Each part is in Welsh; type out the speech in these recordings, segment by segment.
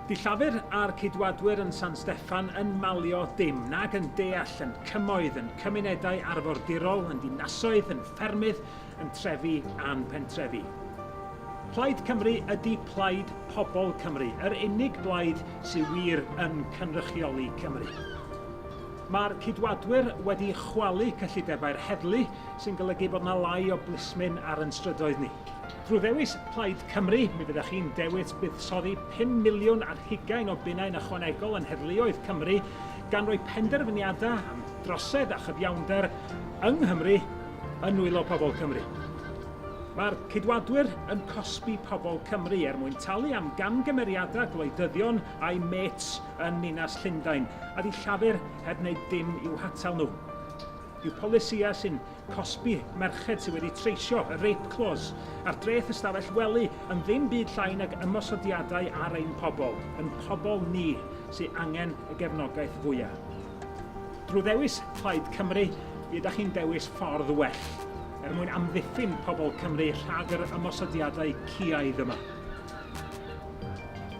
Di Llafur a'r Ceidwadwyr yn San Steffan yn malio dim, nag yn deall, yn cymoedd, yn cymunedau arfordirol, yn dinasoedd, yn ffermydd, yn trefi a'n pentrefi. Plaid Cymru ydy plaid pobl Cymru, yr unig blaid sy wir yn cynrychioli Cymru. Mae'r Ceidwadwyr wedi chwalu cyllidebau'r heddlu, sy'n golygu bod 'na lai o blismyn ar yn strydoedd ni. Drwy ddewis Plaid Cymru, mi fyddech chi'n dewis buddsoddi 5 miliwn ar hugain o bunnau'n ychwanegol yn heddluoedd Cymru, gan roi penderfyniadau am drosedd a chyfiawnder yng Nghymru yn nwylo pobl Cymru. Mae'r Ceidwadwyr yn cosbi pobl Cymru er mwyn talu am gamgymeriadau gwleidyddion a'u mêts yn ninas Llundain, a 'di Llafur heb wneud dim i'w hatal nhw. Dyw polisïau sy'n cosbi merched sydd wedi treisio, y rape clause, a'r dreth ystafell wely yn ddim byd llai nag ymosodiadau ar ein pobl, yn pobl ni sy angen y gefnogaeth fwya. Drwy ddewis Plaid Cymru, mi ydych chi'n dewis ffordd well er mwyn amddiffyn pobl Cymru rhag yr ymosodiadau ciaidd yma.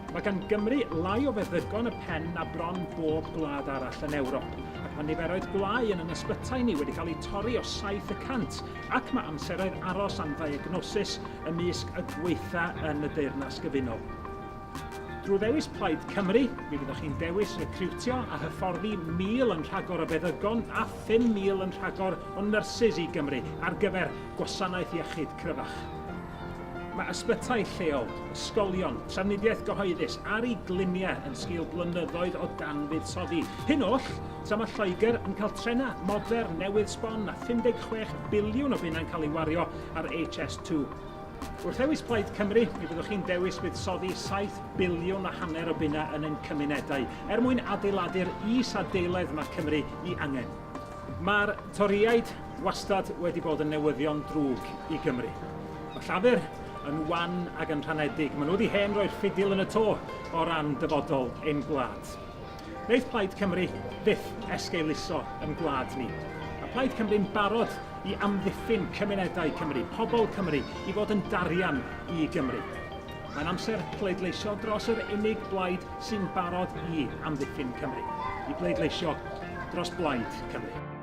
Mae gan Gymru lai o feddygon y pen na bron bob gwlad arall yn Ewrop, ac mae niferoedd gwlâu yn yn ysbytai ni wedi cael eu torri o 7 y cant, ac mae amseroedd aros am ddiagnosis ymysg y gwaetha yn y Deyrnas Gyfunol. Drwy ddewis Plaid Cymru, mi fyddwch chi'n dewis recriwtio a hyfforddi 1,000 yn rhagor o feddygon a 5,000 yn rhagor o nyrsys i Gymru ar gyfer gwasanaeth iechyd cryfach. Mae ysbytai lleol, ysgolion, trafnidiaeth gyhoeddus ar eu gliniau yn sgil blynyddoedd o dan-fuddsoddi. Hyn oll, tra mae Lloegr yn cael trenau modern newydd sbon a 56 biliwn o bunnau'n cael ei wario ar HS2. Wrth ddewis Plaid Cymru, mi fyddwch chi'n dewis buddsoddi 7 biliwn a hanner o bunnau yn ein cymunedau, er mwyn adeiladu'r is-adeiledd mae Cymru i angen. Mae'r Torïaid wastad wedi bod yn newyddion drwg i Gymru. Mae Llafur yn wan ac yn rhanedig. Maen nhw wedi hen roi'r ffidil yn y to o ran dyfodol ein gwlad. Wneith Plaid Cymru fyth esgeuluso yn gwlad ni. Mae Plaid Cymru'n barod i amddiffyn cymunedau Cymru, pobl Cymru, i fod yn darian i Gymru. Mae'n amser pleidleisio dros yr unig blaid sy'n barod i amddiffyn Cymru. I bleidleisio dros Blaid Cymru.